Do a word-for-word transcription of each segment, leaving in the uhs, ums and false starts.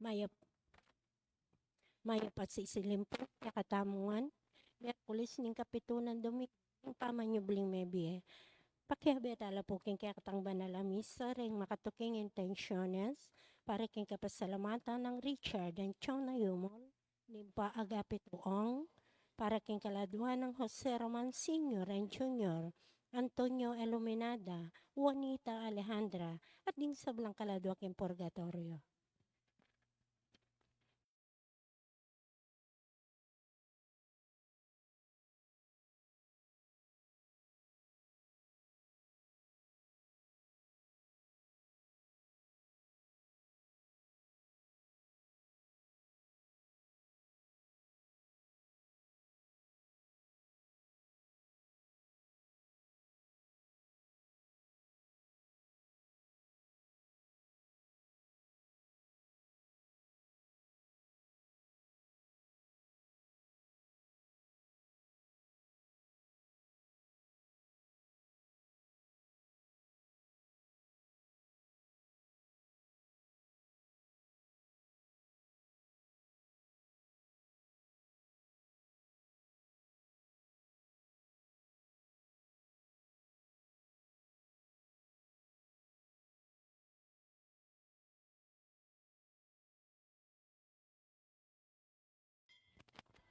Mayap, mayap a sisilimpu kekatamu ngan, Miyerkules ning kapitu nang Domingo ning pamanyubling mebie. Pakiabe tala pu king kekatang banal a misa reng makatuking intensiones, para king kapasalamatan nang Richard Anchong Nayumol, Limpa Agapito Ong, para king kaladua nang Jose Roman Senior and Junior, Antonio Iluminada, Juanita Alejandra, at ding sablang kaladua king purgatorio.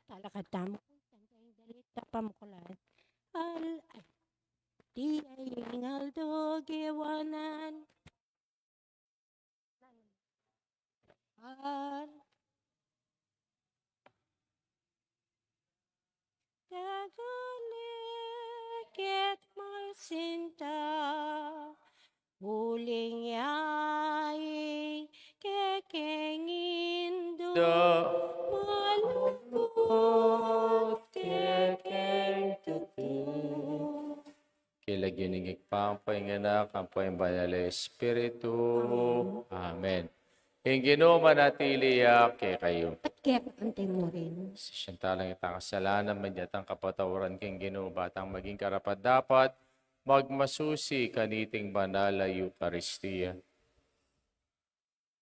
Talakad tamu, tanda ing dalit a pamuklat. Al, ay, di ay ing aldo gewanan. Al, Kagale ket malsinta, uling ya ing kekeng Indu, da, malugud kekeng tutu. King lagyu ning Ibpa, ampo ing Anak, ampo ing Banal a Espiritu. Amen. Amen. Ing Ginu manatili ya kekayu. At kekang mu rin. Sisian talang itang kasalanan, manyatang kapatawaran king Ginu, ba tang maging karapat-dapat magmasusi kaniting banal a Eukaristia.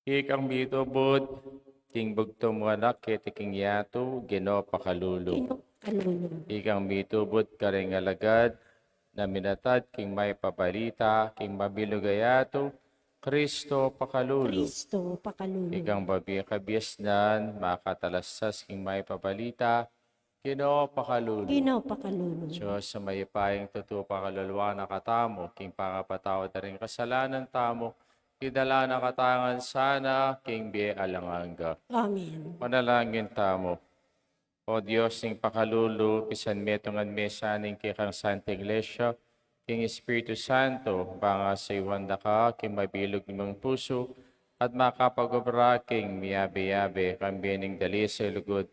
Ikang mitubud king bugtung mung Anak keti king yatu, Ginu pakalulu. Ginu pakalulu. Ikang mitubud karing alagad na minatad king mayap a balita king mabilug a yatu, Kristo pakalulu. Kristo pakalulu. Ikang babie kabiasnan makatalastas king mayap a balita, Ginu pakalulu. Ginu pakalulu. Dios a mayupayang tutu, pakaluluan na katamu king pangapatawad da ring kasalanan tamu, idala na katamu ngan sana king bie alang angga. Amen. Manalangin tamu. O Dios ning pakalulu, pisanmetungan me sana ing kekang Santa Iglesia king Espiritu Santo, bang asayuan da ka king mabilug mung pusu, at makapag-obra king miyabe-yabe, kambe ning dalise, lugud,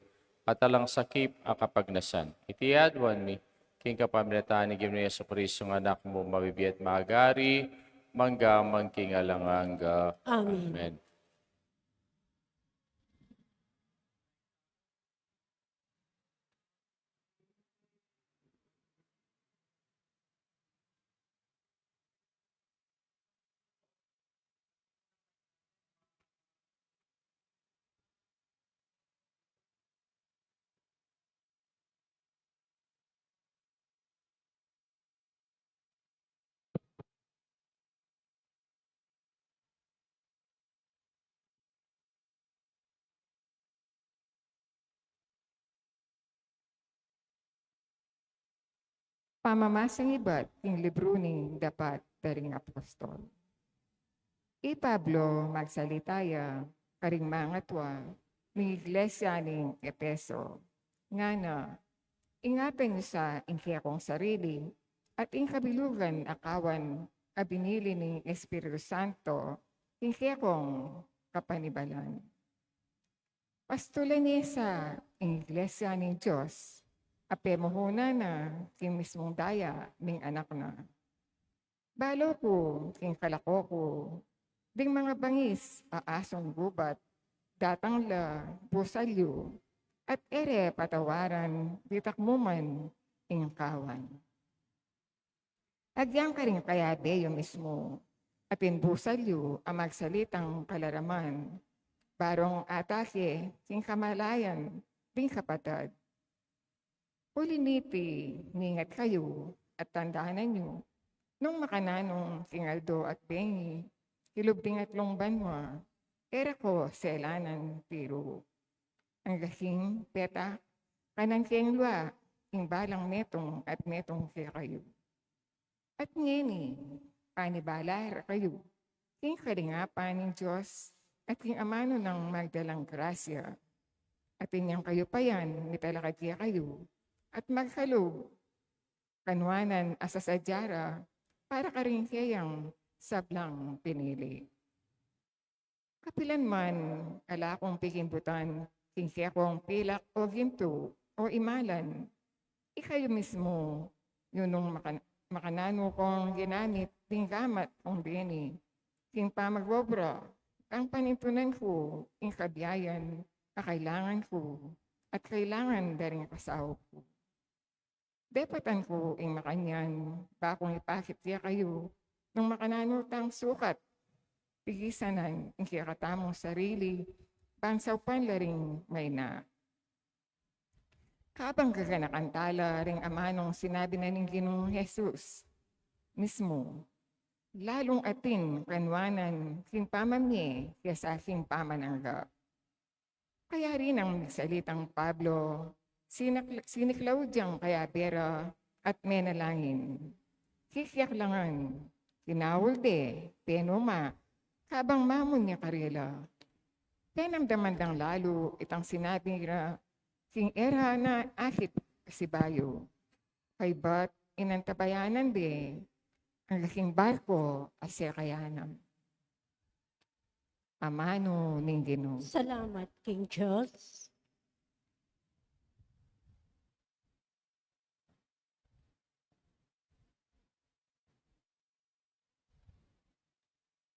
at alang sakip a kapagnasan. Iti aduan mi king kapamilatan ning Ginu Jesucristo, ing Anak mu, mabibie at magari, mangga man king alang angga. Amen. Amen. Pamamasang ibat king libru ning Dapat da ring Apostol. I Pablo magsalita ya karing mangatua ning iglesia ning Efeso, ngana, ingape yu sa ing kekong sarili at ing kabilugan a kawan a binili ning Espiritu Santo king kekong kapanibalan. Pastulan ye sa ing iglesia ning Dios a pemuhunan na king mismung daya ning Anak na. Balu ku king kalako ku, ding mangabangis a asung gubat, datang la busal yu, at e re patawaran ditak mu man ing kawan. Agyang karing kayabe yu mismu, atin busal yu a magsalitang kalaraman, Karong atake king kamalayan ding kapatad. Uli niti, mingat kayu at tandanan yu, nung makananu king aldo at bengi, kilub ding atlung banua, e ra ko selanan tiru. Angga king peta, kanan keng lua ing balang metung at metung kekayu. At ngeni, panibala ra kayu king kalingapan ning Dios at king amanu nang magdalang grasya. At inyang kayu pa yan, mitalakad kekayu at magkalub, kanuanan a sasadya ra para karing keyang sablang pinili. Kapilan man ala kung pikimbutan king kekong pilak o gintu o imalan, ikayu mismu yu nung makan-, makananu kong ginamit ding gamat kung beni king pamag-obra, kang panintunan ku ing kabiayan a kailangan ku at kailangan da ring kasaup ku. Depatan ku ing makanyan, ba kung ipakit kekayu nung makananu tang sukat, pigisanan ing kekatamung sarili, ban saupan la ring maina. Kabang gaganakan tala ring amanung sinabi na ning Ginung Jesus mismu, lalung atin kanuanan king pamamie kesa king pamananggap. Kaya rin nang migsalitang Pablo, sinak-, siniklaud yang kayabe ra at menalangin. Kikiaklangan, kinaul de, penuma, kabang mamun ya karela. Penamdaman dang lalu itang sinabi ra king e ra na akit pasibayu. Kaybat inantabayanan de angga king barku a sekayan na. Amanu ning Ginu. Salamat king Dios.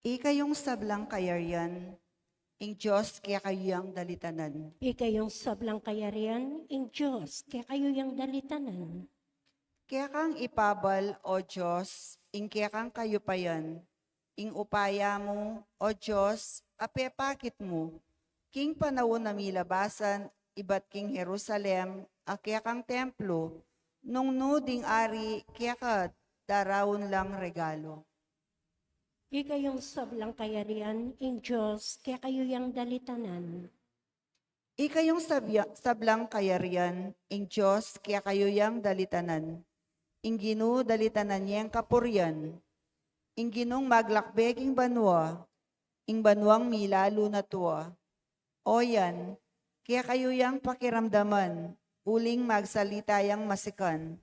Ikayung sablang kayarian, ing Dios kekayu yang dalitanan. Ikayung sablang kayarian, ing Dios kekayu yang dalitanan. Kekang ipabal, O Dios, ing kekang kayupayan, ing upaya mu, O Dios, a pepakit mu, king panaun a milabasan ibat king Jerusalem a kekang templu, nung nu ding ari keka daraun lang regalu. Ikayung sablang kayarian, ing Dios kekayu yang dalitanan. Ikayung sabya-, sablang kayarian, ing Dios kekayu yang dalitanan. Ing Ginu dalitanan yeng kapurian. Ing Ginung maglakbe king banua, ing banuang milalu na tua. O yan, kekayu yang pakiramdaman, uling magsalita yang masikan.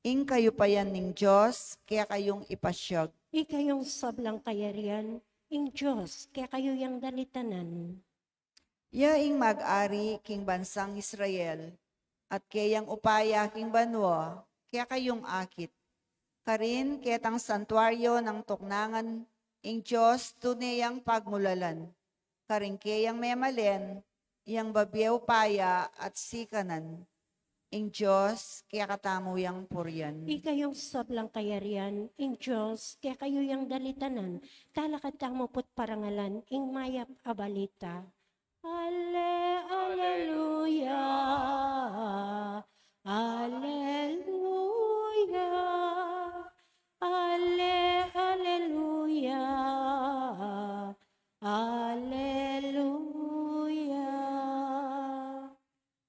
Ing kayupayan ning Dios kekayung ipasyag. Ikayung sablang kayarian, ing Dios kekayu yang dalitanan. Ya ing mag-ari king bansang Israel, at keyang upaya king banua kekayung akit. Karin ketang santuario nang tuknangan ing Dios tune yang pagmulalan. Karin keyang memalen yang babie upaya at sikanan. Ing Dios kekatamu yang purian. Ikayung sablang kayarian, ing Dios kekayu yang dalitanan. Talakad tamu pu't parangalan ing mayap a balita. Ale, aleluya, aleluya, ale, aleluya, aleluya.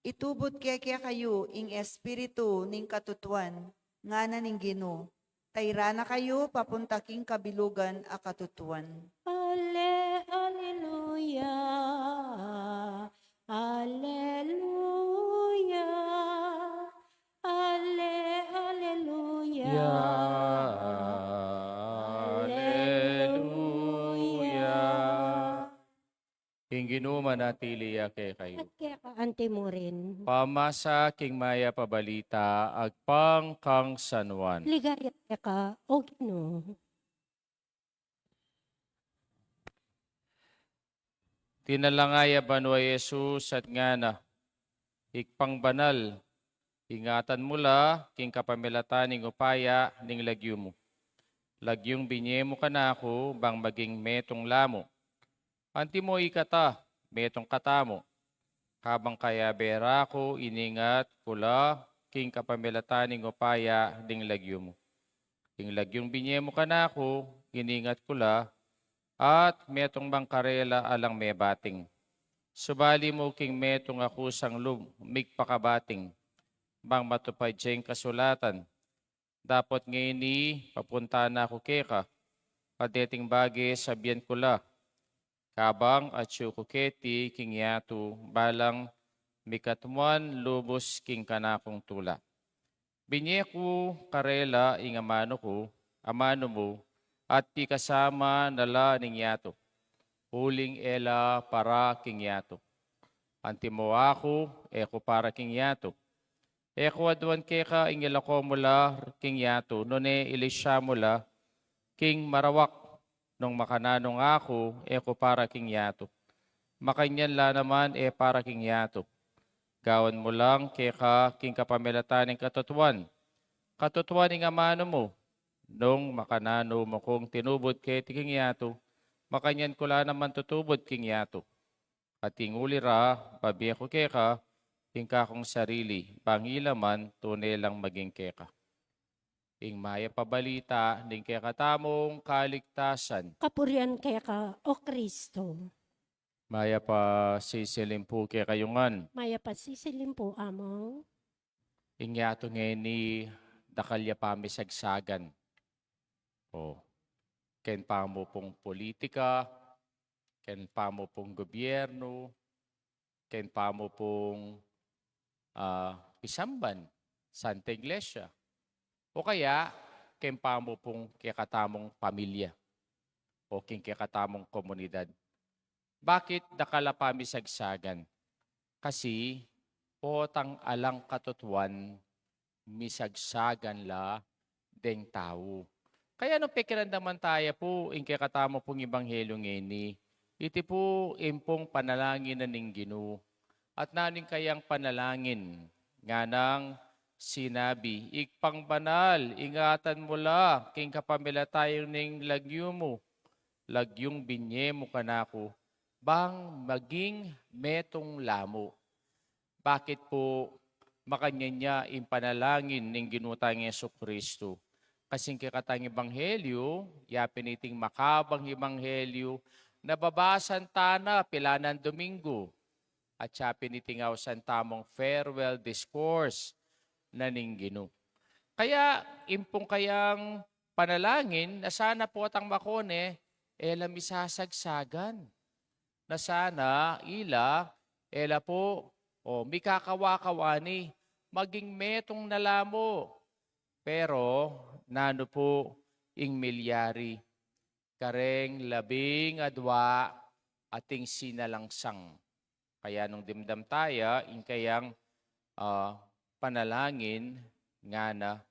Itubud ke kekayu ing Espiritu ning katutuan, ngana ning Ginu. Tayra na kayu papunta king kabilugan a katutuan. Ale, aleluya, aleluya, ale, aleluya, Ya, aleluya. Ing Ginu manatili ya kekayu. At keka antimurin. Pamasa king mayap a balita agpang kang San Juan. Ligaya keka, O Ginu. Tinalangaya banua i Jesus at ngana, Ibpang banal, ingatan mu la king kapamilatan ning upaya ning lagyu mu. Lagyung binie mu kanaku bang maging metung la mu. Antimo ikata, metung katamu. Kabang kayabe ra ku, iningat ku la king kapamilatan ning upaya ning lagyu mu. Ing lagyung binye mu kanaku, iningat ku la, at metung man karela alang mebating. Subali mu king metung a kusang lub migpakabating, bang matupad ya ing kasulatan. Dapot ngeni papunta na ku keka, at deting bage sabian ku la, kabang atyu ku keti king yatu, balang mikatmuan lubus king kanakung tula. Binye ku karela ing amanu ku, amanu mu, at pikasama na la ning yatu, uling e la para king yatu. Antimo aku, e ku para king yatu. E ku aduan keka ing ilako mu la king yatu, nune ilisya mu la king marawak. Nung makananu nga aku, e ku para king yatu, makanyan la naman e para king yatu. Gawan mu lang keka king kapamilatan ning katutuan, katutuan ning amanu mu. Nung makananu mu kung tinubud keti king yatu, makanyan ku la naman tutubud king yatu. At ing uli ra, babie ku keka ing kakung sarili, bang ila man tune lang maging keka. Ing mayap a balita ning kekatamung kaligtasan. Kapurian keka, O Kristo. Mayap a sisilimpu kekayu ngan. Mayap a sisilimpu, Among. Ing yatu ngeni dakal ya pamisagsagan. O, ken pamu pung politika, ken pamu pung gobyernu, ken pamu pung, ah, pisamban, Santa Iglesia. O kaya, ken pamu pung kekatamung pamilya, o king kekatamung komunidad. Bakit dakal a pamisagsagan? Kasi, potang alang katutuan, misagsagan la deng tau. Kaya nung pekiramdaman taya pu ing kekatamu pung ebanghelyu ngeni, iti pu ing pung panalangin na ning Ginu. At nanu ing kayang panalangin? Nganang sinabi, Ibpang banal, ingatan mu la king kapamilatan ning lagyu mu, lagyung binye mu kanaku, bang maging metung la mu. Bakit pu makanyan ya ing panalangin ning Ginu tang Jesucristo? Kasi ing kekatang ebanghelyu, ya pin iting makabang ebanghelyu, nababasan ta na pilan Dominggu. At ya pin iting ausan tamung farewell discourse na ning Ginu. Kaya, ing pung kayang panalangin, na sana potang makone, e la misasagsagan. Na sana ila, e la pu, o, mikakawa-kawa ni, maging metung na la mu. Pero, nanu pu ing milyari kareng labing adua ating sinalangsang? Kaya nung dimdam taya ing kayang, ah, panalangin, ngana,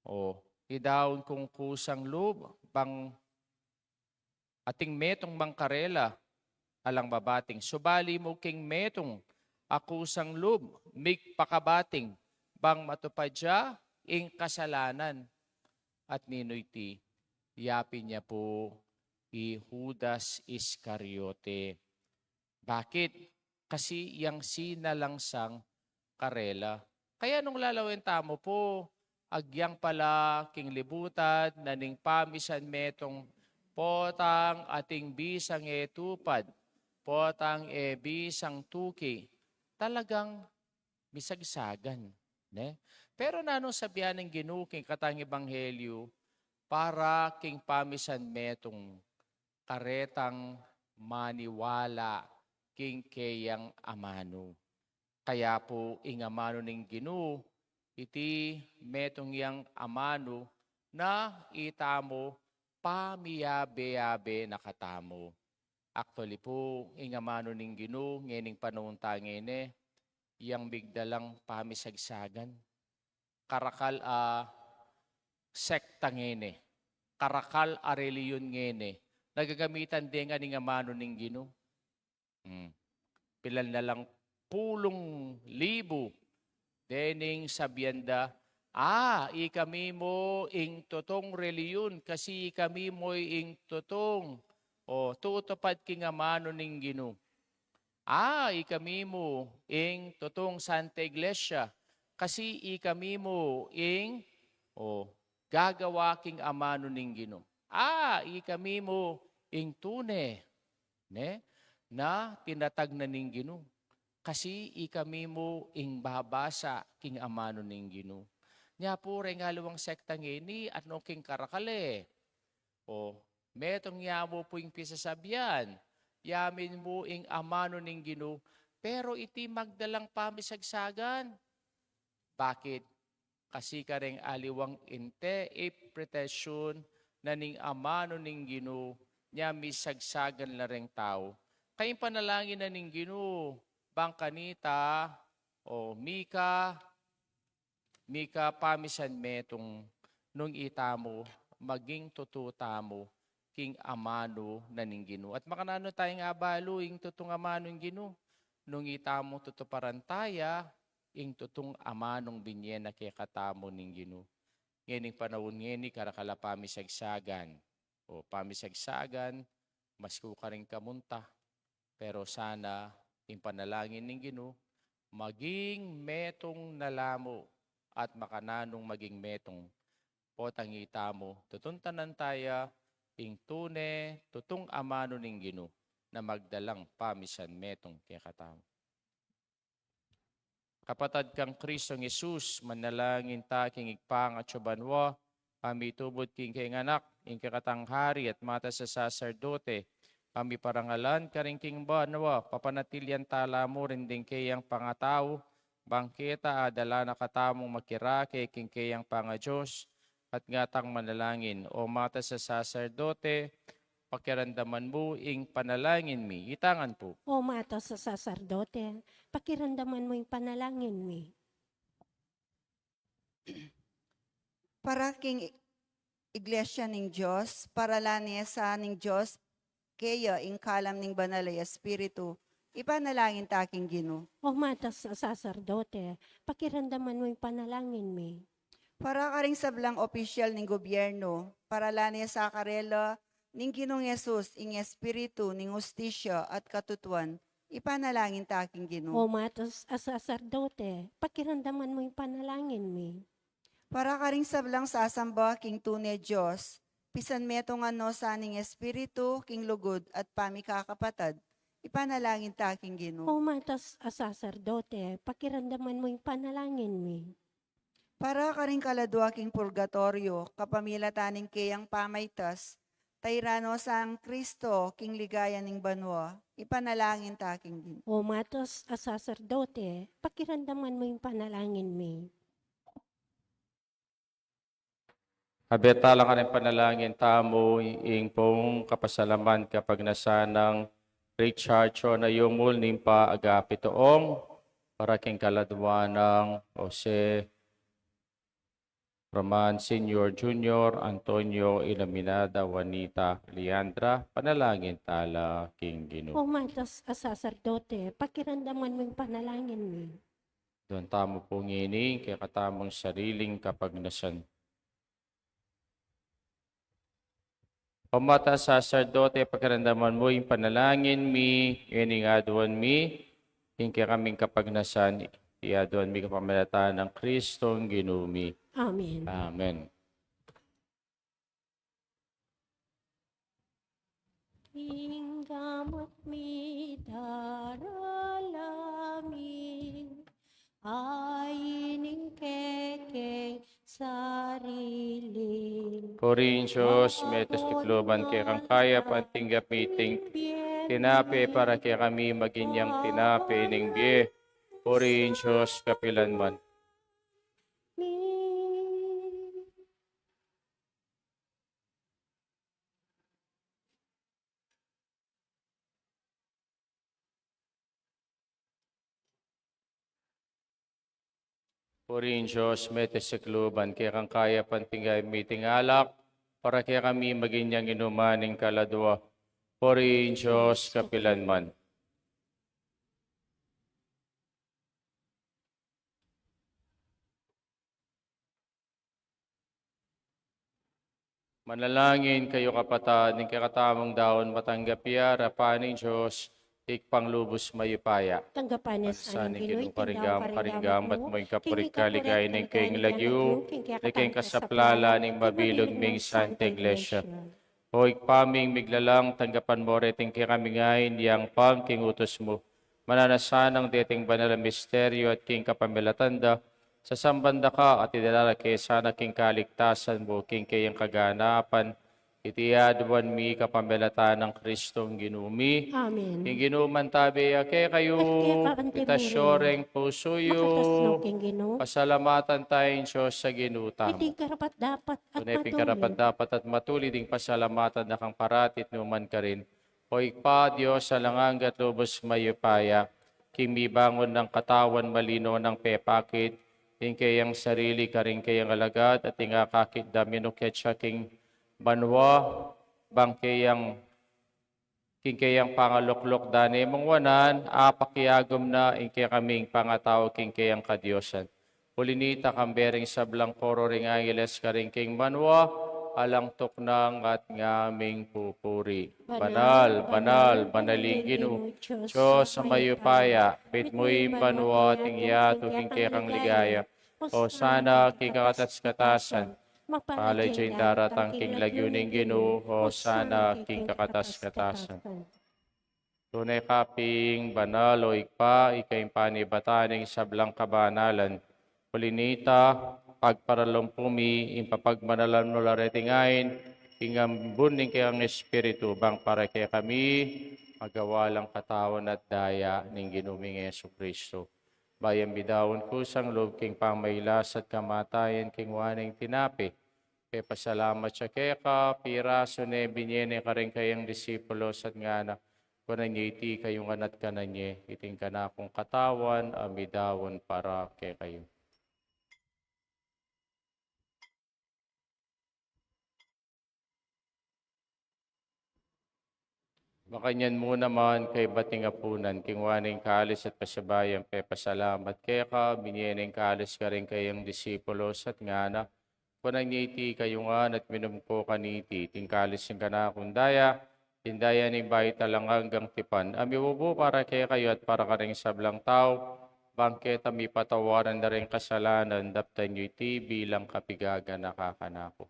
o, idaun kung kusang lub, bang ating metung man karela alang babating. Subali mu king metung a kusang lub migpakabating, bang matupad ya ing kasalanan. At ninu iti? Ya pin ya pu i Judas Iscariote. Bakit? Kasi yang sinalangsang karela. Kaya nung lalawen tamu pu, agyang pala king libutan na ning pamisan metung, potang ating bisang e tupad, potang e bisang tuki, talagang misagsagan, ne? Pero nanung sabian ning Ginu king katang ebanghelyu para king pamisan metung? Karetang maniwala king keyang amanu. Kaya pu ing amanu ning Ginu, iti metung yang amanu na itamu pamiyabe-yabe na katamu. Actually pu, ing amanu ning Ginu ngening panaun ta ngeni, yang migdalang pamisagsagan. Karakal a sekta ngeni, karakal a relihiyon ngeni, na gagamitan de ngan ing amanu ning Ginu. Hmm. Pilan na lang pulung libu dening sabian da, "Ah, ikami mu ing tutung relihiyon, kasi ikami mu ing tutung, o, tutupad king amanu ning Ginu." A, ikami mu ing tutung Santa Iglesia, kasi ikami mu ing, o, gagawa king amanu ning Ginu. A, ikami mu ing tune, ne, na tinatag na ning Ginu. Kasi ikami mu ing babasa king amanu ning Ginu. Nya pu reng aliwang sekta ngeni, anu king karakal e? O, metung ya mu pu ing pisasabian, yamin mu ing amanu ning Ginu, pero iti magdalang pamisagsagan. Bakit? Kasi kareng aliwang interpretasyon na ning amanu ning Ginu, nya misagsagan la reng tau. Kaya ing panalangin na ning Ginu, bang kanita, o, mika, mika pamisan metung nung itamu maging tutu tamu king amanu na ning Ginu. At makananu tayang abalu ing tutung amanu ning Ginu? Nung itamu tutuparan taya ing tutung amanung binie na kekatamu ning Ginu. Ngening panaun ngeni, karakal a pamisagsagan, o, pamisagsagan, mas kukaring kamunta. Pero sana ing panalangin ning Ginu, maging metung na la mu at makananung maging metung. Potang itamu, tutuntanan taya ing tune, tutung amanu ning Ginu, na magdalang pamisan metung kekatamu. Kapatad kang Kristong Jesus, manalangin ta king Ibpa nang atsu banua, a mitubud king kayang Anak, ing kekatang Hari at matas a saserdote, a miparangalan karin king banua, papanatilian ta la mu rin ding kayang pangatau, bang keta adala na katamung makirake king kayang pangaDios, at ngatang manalangin. O matas a saserdote, pakiramdaman mu ing panalangin mi. Itangan pu. O matas a saserdote, pakiramdaman mu ing panalangin mi. Para king Iglesia ning Dios, para la nesa ning Dios keya ing kalam ning Banal a Espiritu, ipanalangin ta king Ginu. O matas a saserdote, pakiramdaman mu ing panalangin mi. Para karing sablang opisyal ning gobyerno, para la nesa karela ning Ginung Jesus ing espiritu ning hustisya at katutuan, ipanalangin ta king Ginu. O matas a saserdote, pakiramdaman mu ing panalangin mi. Para karing sablang sasamba king tune Dios, pisan metungan no sa ning espiritu king lugud at pamikakapatad, ipanalangin ta king Ginu. O matas a saserdote, pakiramdaman mu ing panalangin mi. Para karing kaladua king purgatoryo, kapamilatan ning keyang pamaitas, tairan no sang Kristo king ligaya ning banua, ipanalangin ta king Ginu. O matas a saserdote, pakiramdaman mu ing panalangin mi. Abet tala karing panalangin tamu ing pung kapasalaman kapagnasan nang Richard Chona Yumul ning pa Agapito Ong, para king kaladua nang Jose Roman Senior, Junior, Antonio, Iluminada, Juanita, Leandra, panalangin tala king Ginu. O matas a saserdote, pakiramdaman mu ing panalangin mi. Aduan tamu pu ngeni ing kekatamung sariling kapagnasan. O matas a saserdote, pakiramdaman mu ing panalangin mi, ngeni ing aduan mi ing kekaming kapagnasan, iaduan mi kapamilatan nang Kristong Ginu mi. Amen. Amen. Ing gamat mi daralamin, ay ning kekeng sarili. Purihin Dios, metung sa lub ning kekang kayap, anting gamiting tinape para kekami maging yang tinape ning bie. Purihin Dios kapilanman. Purihin Dios, metung sa lub ning kekang kayap, anting gamiting alak para kekami maging yang inuman ning kaladua. Purihin Dios kapilanman. Manalangin kayu, kapatad, ing kekatamung daun matanggap ya king arapan ning Dios, Ikpang lubus mayupaya. Tanggapan na sa ning Ginu king karingam, karingam, at mo ing kapurian, kaligayan ning kayang lagyu, king kasaplalan ning mabilug ming Santa Iglesia. O Ibpa ming miglalang, tanggapan mo reting kekami ngeni yang pang king utus mu. Mananu na sanang deting banal a misteryu at king kapamilatan da, sasamban da ka at idala da ke sana king kaligtasan mu king kayang kaganapan. Iti aduan mi kapamilatan nang Kristong Ginu mi. Amen. Ing Ginu mantabe ya kekayu. At keka mu rin. Itas yu ring pusu yu. Makatas no king Ginu. Pasalamatan taya ing Dios a Ginu tamu. Iti karapat-dapat at matuli. Tune pin karapat-dapat at matuli ding pasalamatan da kang parati at nukarin. O Ibpa, Dios a alang angga at lubus mayupaya, king mibangun nang katawan malino nang pepakit ing keyang sarili karing keyang alagad, at ing akakit da minukit ya king banua, bang keyang, king keyang pangalukluk da ne mung wanan, apakiagum na ing kekaming pangatau king keyang kadiosan. Uli nita, kambe ring sablang koro ring angeles karing king banua, alang tuknang at ngaming pupuri. Banal, banal, banal ing Ginu, Dios a mayupaya, mitmu ing banua at ing yatu king kekang ligaya. Hosana king kakatas-katasan. Mapalad ya ing daratang king lagyu ning Ginu. Hosana king kakatas-katasan. Tune ka pin banal, o Ibpa, ika ing panibatan ning sablang kabanalan. Uli nita, pagparalumpu mi ing papagmanalan mu la reting ain, king ambun ning kekang Espiritu, bang para kekami magawa lang katawan at daya ning Ginu ming Jesucristo. Bayu yang bidaun kusang lub king pamailas at kamatayan, kinua ne ing tinape, pepasalamat ya keka, pirasu ne, binie ne karing kayang disipulos at ngana: Kunan ye iti kayu ngan at kanan ye, iti ing kanakung katawan a midaun para kekayu. Makanyan mu naman kaybat ning apunan, kinua ne ing kalis at pasibayu yang pepasalamat keka, binie ne ing kalis karing kayang disipulos at ngana: Kunan ye iti kayu ngan at minum ko kaniti, iti ing kalis ning kanakung daya, ing daya ning bayu at alang anggang tipan, a mibubu para kekayu at para karing sablang tau, bang keta mipatawaran da ring kasalanan. Daptan yu iti bilang kapigaganaka kanaku.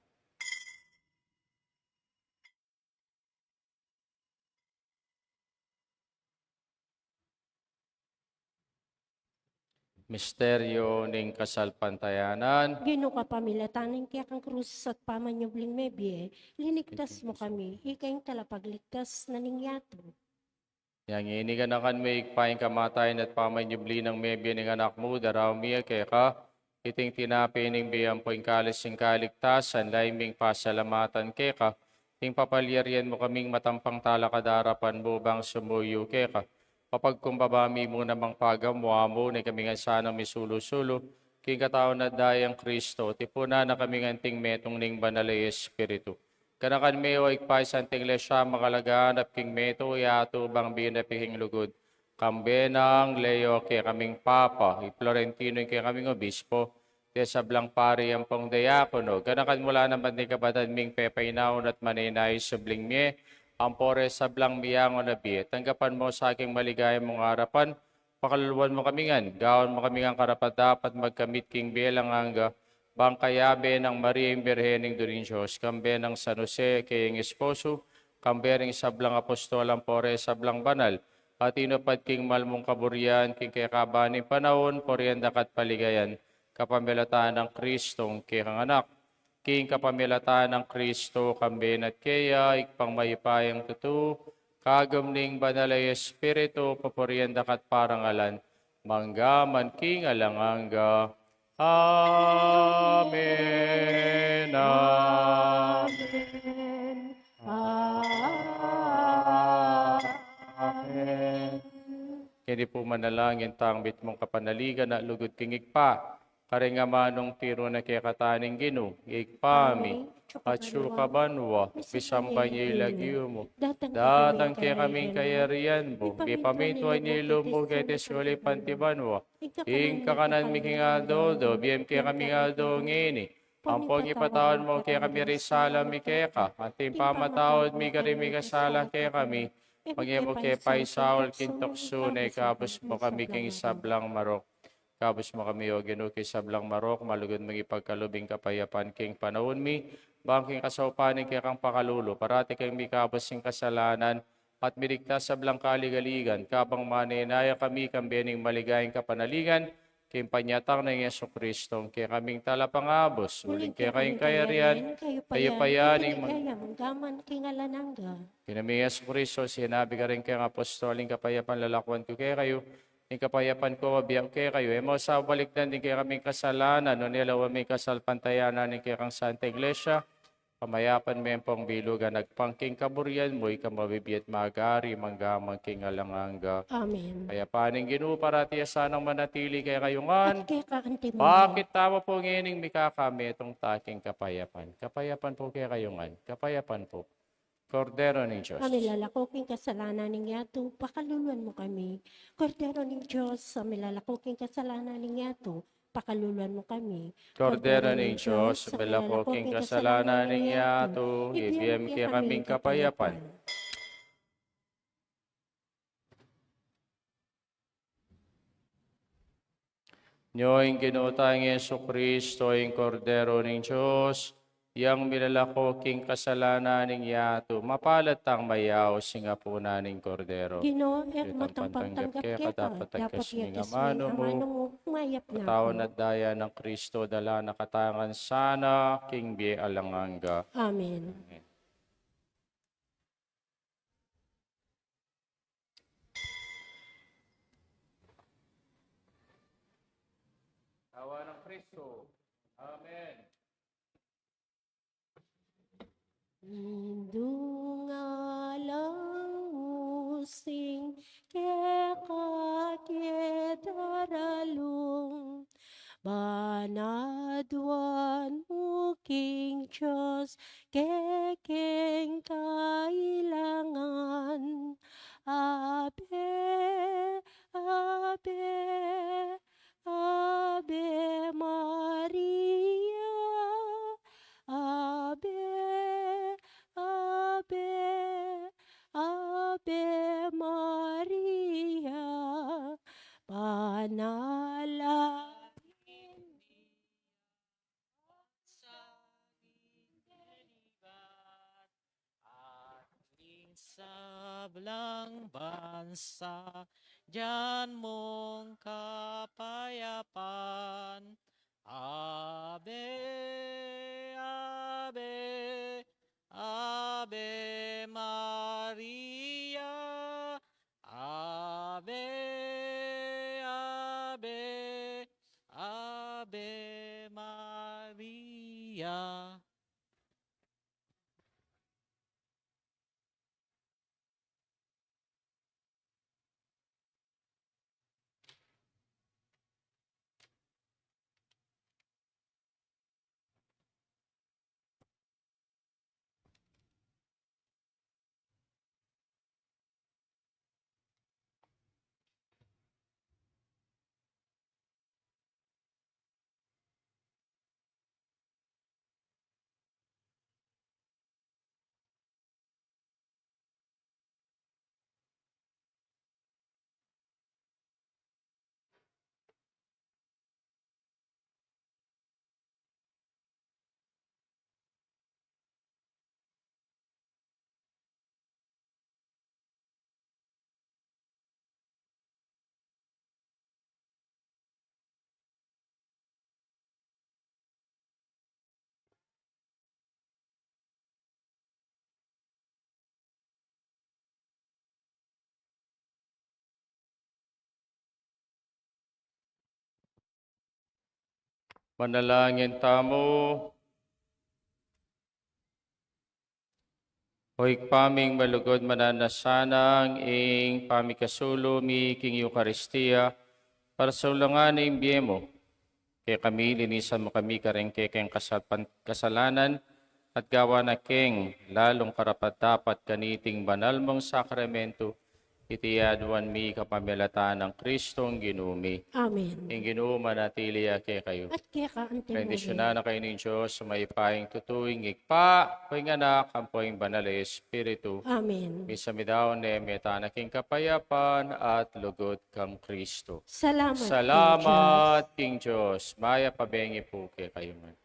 Misteryo ning kasalpantayanan. Ginu, kapamilatan ning kekang krus at pamanyubling mebie, linigtas mu kami, ika ing talapagligtas na ning yatu. Yang ini ganakan mi, Ibpa, ing kamatayan at pamanyubli nang mebie ning Anak mu, daraun mi ya keka iting tinape ning bie ampo ing kalis ning kaligtasan, lalu ming pasalamatan keka, ing papalyarian mu kaming matampang talakad king arapan mu bang sumuyu keka. Papagkumbaba mi mu namang pagamu-amu, nung ikami ngan sanang misulu-sulu king katawan at daya nang Kristo, tipunan na kami ngan anting metung ning Banal a Espiritu. Ganakan me, o Ibpa, ing Santa Iglesia makalaganap king metung a yatu bang bie na king lugud. Kambe nang Leo, ing kekaming Papa, i Florentino, ing kekaming Obispo, ding sablang pari ampong diakono. Ganakan mu la naman ding kapatad ming pepainaun at manenaya king subling mie, ampo reng sablang miyangu na bie. Tanggapan mu sa king maligaya mung arapan, pakaluluan mu kami ngan, gawan mu kami ngan karapat-dapat magkamit king bie alang angga, bang kayabe nang Maria ing Birhen, Indu ning Dios, kambe nang San Jose, keyang esposo, kambe ring sablang apostol ampo reng sablang banal, a tinupad king mal mung kaburian king kekaban ning panaun, purian da ka at paligayan, kapamilatan nang Kristong kekang Anak. King kapamilatan nang Kristo, kambe na at keya, Ibpang mayupayang tutu, kagum ning Banal a Espiritu, pupurian da ka at parangalan, mangga man king alang angga. Amen. Amen. Amen. Keni pu manalangin tang mitmung kapanaligan a lugud king Ibpa, karing amanung tiru na kekatamu ning Ginu, Ibpa mi, atsu ka banua, misamban ya ing lagyu mu, datang kekami ing kayarian mu, mipamintuan ya ing lub mu keti sulip anti banua. Ing kakanan mi king aldo-aldo ibie mu kekami king aldo ngeni. Ampon ipatawad mu kekami ring sala mi keka, anti ing pamamatawad mi karing mikasala kekami. Mangemu ke paisaul king tuksu, nune ikabus mu kami king sablang marok. Ikabus mu kami, O Ginu, king sablang marok, malugud mung ipagkalub ing kapayapan king panaun mi, bang king kasaupan ning kekang pakalulu, parati kaming mikabus king kasalanan, at miligtas sablang kaligaligan, kabang manenaya kami king bie ning maligayang kapanaligan, king panyatang nang Jesucristo, ing kekaming Talapangabus, uling keka ing kayarian, kayupayan, ing mag- Ginung Jesucristo, sinabi karing kekang apostol, ing kapayapan lalakwan ku kekayu, ing kapayapan ku bibie ku kekayu. E mu sa balikdan ding kekaming kasalanan, nune lawan mu ing kasalpantayanan ning kekang Santa Iglesia, pamayapan me ampong bilugan agpang king kaburian mu, ika a mabibie at magari mangga man king alang angga. Amen. Kapayapan ning Ginu parati a sanang manatili kekayu ngan. At keka naman. Pakit tamu pu ngening mikakametung ta king kapayapan. Kapayapan pu kekayu ngan. Kapayapan pu. Kordero ning Dios. A milalako king kasalanan ning yatu, pakaluluan mu kami. Kordero ning Dios, a milalako king kasalanan ning yatu, pakaluluan mu kami. Kordero ning Dios, a milalako king kasalanan ning yatu, ibie mu kekaming kapayapan. Nyo ing Ginu tang Jesucristo, ing Kordero ning Dios, yang milalako king kasalanan ning yatu, mapalad tang mayaus king apunan ning Kordero. Ginu, e ku matampang tanggap keka, dapot agkas mu ing amanu mu, mayap na aku. Katawan at daya nang Kristo, dala na katamu ngan sana king bie alang angga. Amen. Amen. Katawan nang Kristo. Amen. Indung alang using keka ke daralung, ban aduan mu king Dios kekeng kailangan. Ave, ave, Ave Maria, Ave, Ave, Ave Maria, panalangin mi sa lingkod at king sablang bansa, dyan mung kapayapan. Ave, Ave, Ave Maria, Ave, Ave, Ave Maria. Manalangin tamu. O Ibpa ming malugud, mananu na sana ing pamikasulung mi king Eukaristia, para sa ulangan ning bie mu. Kekami, linisan mu kami karing kekeng kasalpan-, kasalanan, at gawan na keng lalung karapat-dapat kaniting banal mung sakramento, Iti aduan mi kapamilatan nang Kristong Ginu mi. Amen. Ing Ginu manatili ya kekayu. At keka antimurin. Bendisyunan na kayu ning Dios, mayupayang tutu, ing Ibpa, ing Anak, ampo ing Banal a Espiritu. Amen. Misa mi daun ne, meta na king kapayapan at lugud kang Kristo. Salamat, Salamat king Dios. Mayap a bengi pu kekayu ngan.